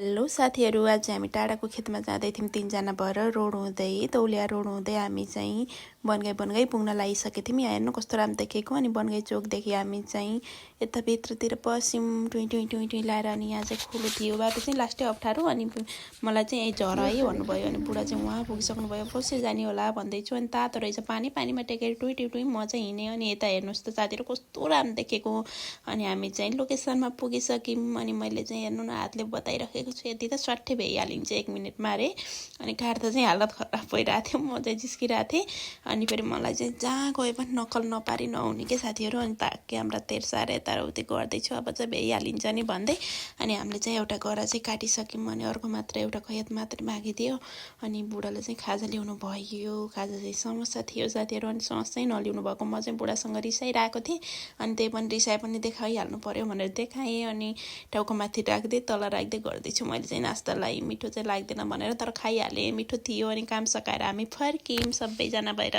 Hello साथीहरू, आज हामी टाढाको खेतमा जाँदै थियौँ। 3 जना भएर रोड हुँदै तौलिया रोड हुँदै हामी चाहिँ बनगाई पुग्न लागिसकेको थियौँ। यहाँ हेर्नु कस्तो राम्रो देखेको। अनि बनगाई चोकदेखि हामी चाहिँ यता भित्रतिर पस्यौँ टुई लाएर। अनि यहाँ चाहिँ खोलो थियो, बाटो चाहिँ लास्टै अप्ठ्यारो। अनि मलाई चाहिँ यही झर है भन्नुभयो। अनि बुढा चाहिँ उहाँ पुगिसक्नुभयो, कसरी जाने होला भन्दैछु। अनि तातो रहेछ, पानीमा टेकेर टुई म चाहिँ हिँडेँ। अनि यता हेर्नुहोस् त साथीहरू, कस्तो राम्रो देखेको। अनि हामी चाहिँ लोकेसनमा पुगिसक्यौँ। अनि मैले चाहिँ हेर्नु न हातले बताइराखेको छु, यति त स्वाट्टै भइहालिन्छ 1 मिनटमा अरे। अनि काट्दा चाहिँ हालत खराब भइरहेको थियो, म चाहिँ जिस्किरहेको थिएँ। अनि फेरि मलाई चाहिँ जहाँ गए पनि नक्कल नपारी नहुने के साथीहरू। अनि क्यामेरा तेर्साएर यताउति गर्दैछु, अब चाहिँ भइहालिन्छ नि भन्दै। अनि हामीले चाहिँ एउटा गरा चाहिँ काटिसक्यौँ। अनि अर्को मात्र एउटा खैत मात्र बाँकी थियो। अनि बुढाले चाहिँ खाजा ल्याउनु भयो। खाजा चाहिँ समस्या थियो साथीहरू। अनि समस्या चाहिँ नल्याउनु भएको म चाहिँ बुढासँग रिसाइरहेको थिएँ। अनि त्यही पनि रिसाए पनि देखाइहाल्नु पर्यो भनेर देखाएँ। अनि टाउको माथि राख्दै तल राख्दै गर्दैछु मैले चाहिँ नास्तालाई। मिठो चाहिँ लाग्दैन भनेर, तर खाइहालेँ, मिठो थियो। अनि काम सकाएर हामी फर्क्यौँ सबैजना भएर।